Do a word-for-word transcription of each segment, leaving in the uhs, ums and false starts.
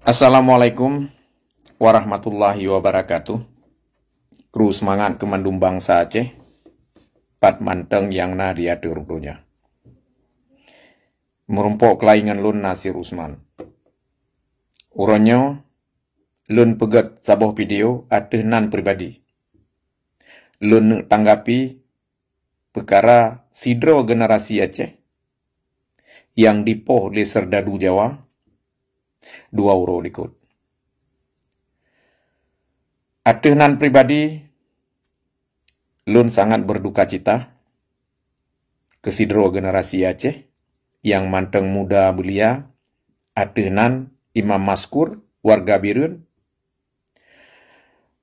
Assalamualaikum warahmatullahi wabarakatuh. Kru seumangat keu mandum bansa Aceh, pat mantong nyang na di ateueh donya. Meurumpok keulayi ngon lôn Nasir Usman. Uroe nyoe lôn peugét saboh video ateueh nan pribadi. Lôn neuk tanggapi peukara sidroe generasi Aceh nyang dipoh lé seurdadu Jawa dua uroe likot. Ateueh nan pribadi, lôn sangat beuduka cita keu sidroe generasi Aceh nyang mantong muda beulia, ateueh nan Imam Maskur, warga Bireuen.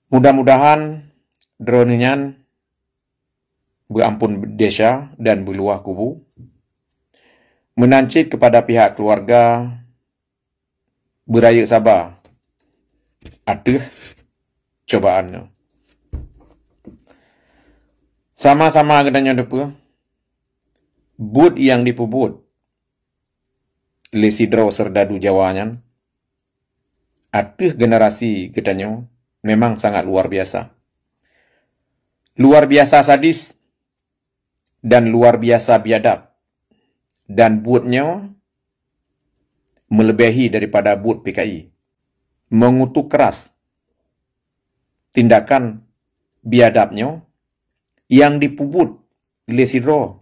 Mudah-mudahan droeneuh nyan beuampôn desya dan beuluwah kubu. Meunan cit keupada pihak keuluwarga, beurayeuk saba ateueh cobaan nyoe. Sama-sama geutanyoe teupeue, buet nyang jipeubuet lé sidroe seurdadu Jawa nyan ateueh generasi geutanyoe memang sangat luar biasa. Luar biasa sadis dan luar biasa biadab. Dan buet nyoe meuleubehi daripada buet P K I. Meungutuk keras tindakan biadab nyoe nyang jipeubuet lé sidroe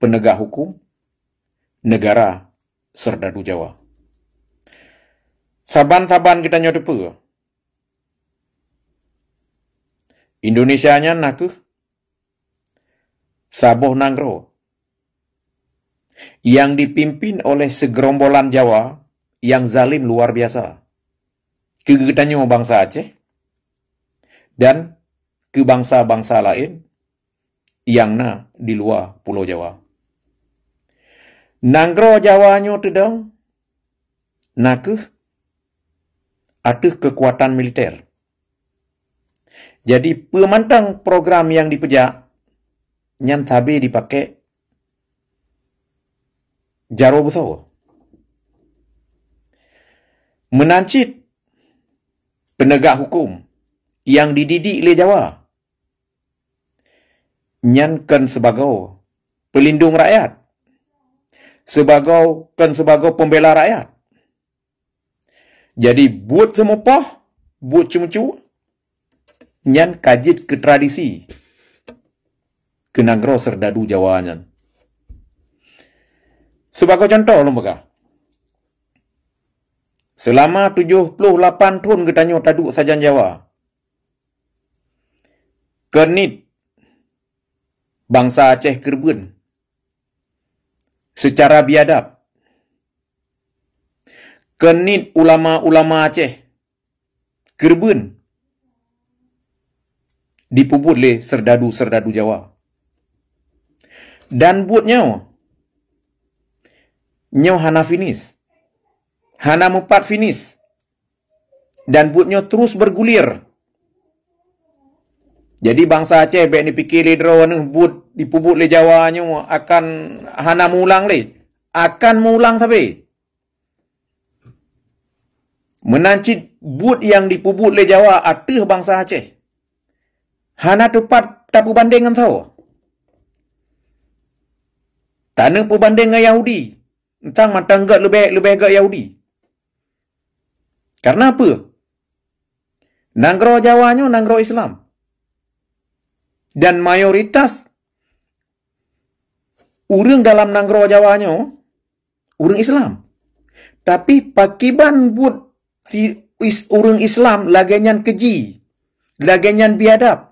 peunegak huköm neugara seurdadu Jawa. Saban-saban geutanyoe teupeue, Indonesia nyan nakeuh saboh nanggroe nyang jipimpén oleh sigeurombolan Jawa nyang zalim luar biasa keu geutanyoe bansa Aceh dan keu bansa-bansa laén nyang na di luwa Pulo Jawa. Nanggroe Jawa nyoe teudong nakeuh ateueh keukuatan militer. Jadi, peue mantong program nyang jipeujak, nyan sabe jipakék jaroe beusoe. Meunan cit peunegak huköm nyang jididik lé Jawa, nyan kon sibagoe peulindong rakyat, sibagoe, kon sibagoe peumbela rakyat. Jadi, buet seumeupoh, buet ceumeucue, nyan ka jeuet keu tradisi keu nanggroe seurdadu Jawa nyan. Sibagoe cuntoh lôn peugah, seulama tujoh ploh lapan thon geutanyoe taduek sajan Jawa, keu niet bansa Aceh keureubeuen seucara biadab, keu niet ulama-ulama Aceh keureubeuen jipeubuet lé seurdadu-seurdadu Jawa. Dan buet nyoe, nyoe hana finish, hana meupat finish. Dan buet nyoe terus bergulir. Jadi, bansa Aceh bék neupike lé droeneuh buet jipeubuet lé Jawa nyoe akan hana meuulang lé. Akan meuulang sabe. Meunan cit buet nyang jipeubuet lé Jawa ateueh bansa Aceh hana teupat tapeubandeng ngon saboh. Taneuk peubandeng ngon Yahudi, eunteuk mantong gét leubeh, leubeh gét Yahudi. Karena peue? Nanggroe Jawa nyoe nanggroe Islam. Dan mayoritas ureuëng dalam nanggroe Jawa nyoe ureuëng Islam. Tapi pakiban buet si is, ureuëng Islam lagée nyan keji, lagée nyan biadab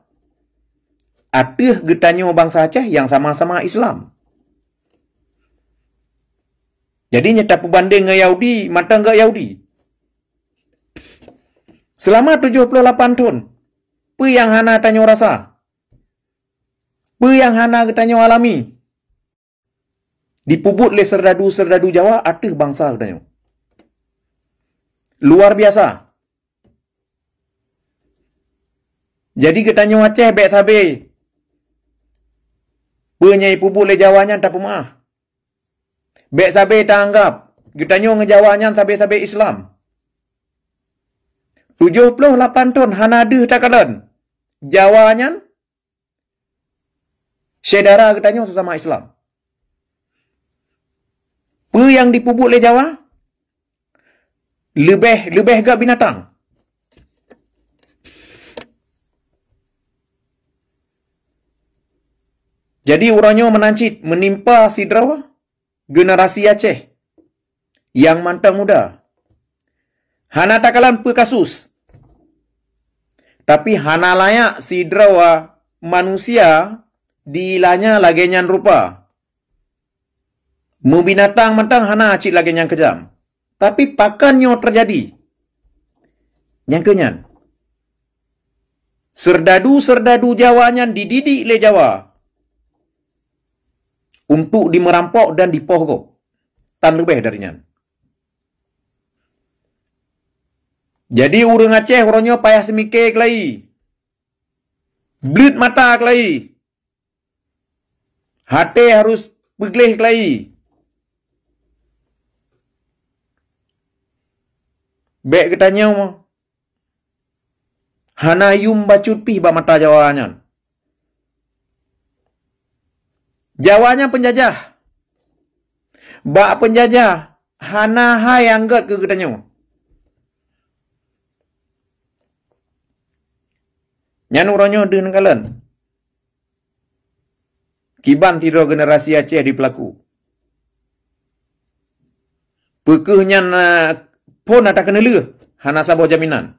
ateueh geutanyoe bansa Aceh nyang sama-sama Islam. Jadi, nyoe tapeubandeng ngon Yahudi, mantong gét Yahudi. Seulama tujoh ploh lapan thon, peue nyang hana tanyoe rasa? Peue nyang hana geutanyoe alami? Jipeubuet lé seurdadu-seurdadu Jawa ateueh bansa geutanyoe. Luar biasa. Jadi geutanyoe Aceh bék sabe peue nyang jipeubuet lé Jawa nyan tapeumeuáh. Bék sabe taanggab geutanyoe ngon Jawa nyan sabe-sabe Islam. Tujoh ploh lapan thon hana deuh takalon. Jawa nyan, syedara geutanyoe sesama Islam. Peue nyang jipeubuet lé Jawa? Leubeh, leubeh gét binatang. Jadi, uroe nyoe meunan cit meunimpa sidroe generasi Aceh nyang mantong muda. Hana takalon peue kasus, tapi hana layak sidroe manusia diilanya lagée nyan rupa. Meubinatang mantong hana cit lagée nyang keujam. Tapi pakon nyoe teujadi? Nyang keu nyan, seurdadu-seurdadu Jawa nyan dididik lé Jawa untuk dimeurampok dan dipoh gob. Tan leubeh dari nyan. Jadi, ureuëng Aceh uroe nyoe payah seumike keulayi. Bleuet mata keulayi. Até harôh peugleh keulayi. Bék geutanyoe hana yum bacut pih bak mata Jawa nyan. Jawa nyan peunjajah. Bak peunjajah hana hai anggét keu geutanyoe. Nyan uroe nyoe deuh neukalon. Kiban sidroe generasi Aceh dipeulaku. Peu kheueh nyan, eh, phon ata keuneulheueh, hana saboh jaminan.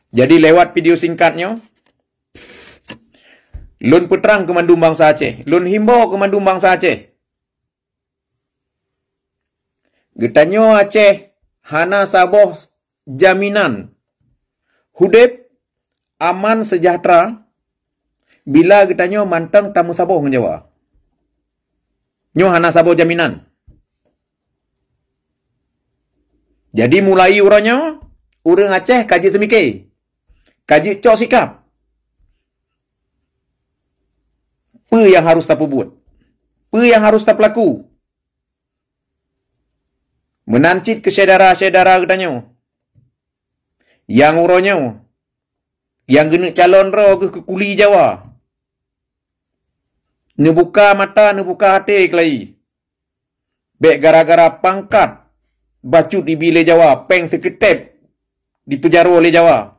Jadi, lewat video singkat nyoe, lôn peutrang keu mandum bansa Aceh, lôn himbô keu mandum bansa Aceh. Geutanyoe Aceh hana saboh jaminan udeb aman seujahteura bila geutanyoe mantong tameusaboh ngon Jawa. Nyoe hana saboh jaminan. Jadi, mulai uroe nyoe, ureuëng Aceh ka jeuet seumike, ka jeuet cok sikab. Peue nyang harôh tapeubuet? Peue nyang harôh tapeulaku? Meunan cit keu syedara-syedara geutanyoe nyang uroe nyoe, nyang geuneuk calon droe geuh keu kuli Jawa. Neubuka mata, neubuka até keulayi. Bék gara-gara pangkat bacut ibi lé Jawa, péng sikeuteb dipeujaroe lé Jawa.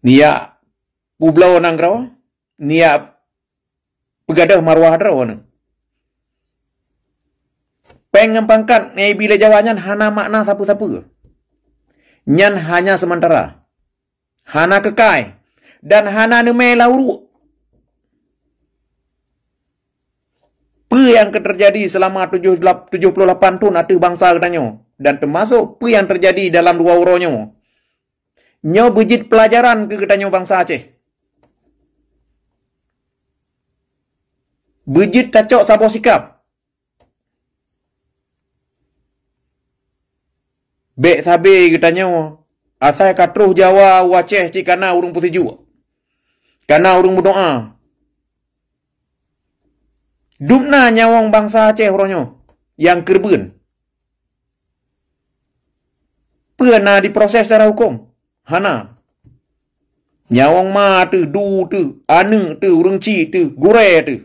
Neujak peubloe nanggroe, neujak peugadôh maruah droeneuh. Péng ngon pangkat nyang ibi lé Jawa nyan hana makna sapeue-sapeue. Nyan hanya seumantara. Hana keukai dan hana neumé lam uruek. Peue nyang ka teujadi seulama tujoh, tujoh ploh lapan thon ateueh bansa geutanyoe dan teumasok peue nyang teujadi dalam dua uroe nyoe? Nyoe beujeuet peulajaran keu geutanyoe bansa Aceh. Beujeuet tacok saboh sikab. Bék sabe geutanyoe asai ka troh Jawa u Aceh cit kana ureuëng peusijuek, kana ureuëng meudoá. Dum na nyawöng bansa Aceh uroe nyoe nyang keureubeuen. Peue na diproses secara huköm? Hana. Nyawöng ma teuh, du teuh, aneuëk teuh, ureuëng chik teuh, gurée teuh.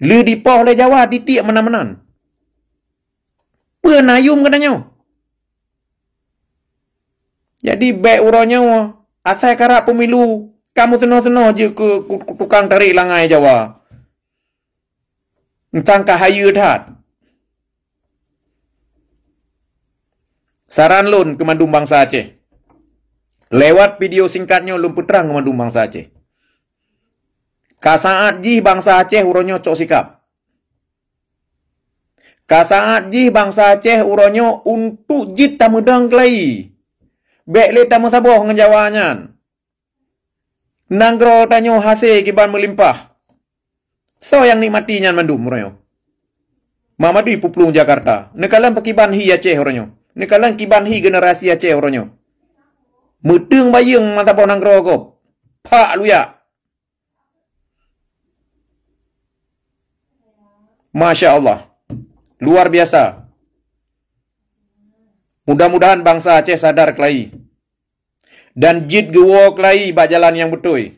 Lheueh dipoh lé Jawa ditiek meunan-meunan. Peue na yum geutanyoe? Jadi, bék uroe nyoe asai karab peumilu, kamoe seunoh-seunoh jeuet keu, keu, keu tukang tarék langai Jawa. Eunteuk ka hayeue that. Saran lôn keu mandum bansa Aceh. Lewat video singkat nyoe lôn peutrang keu mandum bansa Aceh. Ka saát jih bansa Aceh uroe nyoe cok sikab. Ka saát jih bansa Aceh uroe nyoe untuk jeuet tameudong keulayi. Bék lé tameusaboh ngon Jawa nyan. Nanggroe tanyoe hasé kiban meulimpah. Soe nyang nikmati nyan mandum uroe nyoe? Mak Madui peuplueng Jakarta. Neukalon pakiban hi Aceh uroe nyoe. Neukalon kiban hi generasi Aceh uroe nyoe. Meuteueng bayeueng mata boh nanggroe gob. Phak luyak. Masya Allah. Luar biasa. Mudah-mudahan bansa Aceh sadar keulayi. Dan jeuet geuwoe keulayi bak jalan nyang beutôi.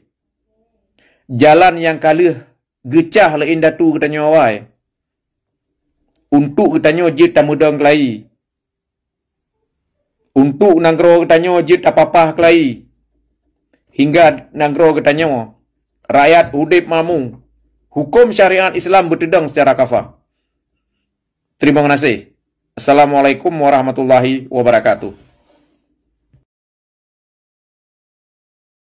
Jalan nyang ka lheueh geucah lé indatu geutanyoe awai. Untuk geutanyoe jeuet tameudong keulayi. Untuk nanggroe geutanyoe jeuet tapapah keulayi. Hingga nanggroe geutanyoe, rakyat udeb makmu. Huköm syariat Islam beuteudong seucara kafah. Terima kasih. Assalamualaikum warahmatullahi wabarakatuh.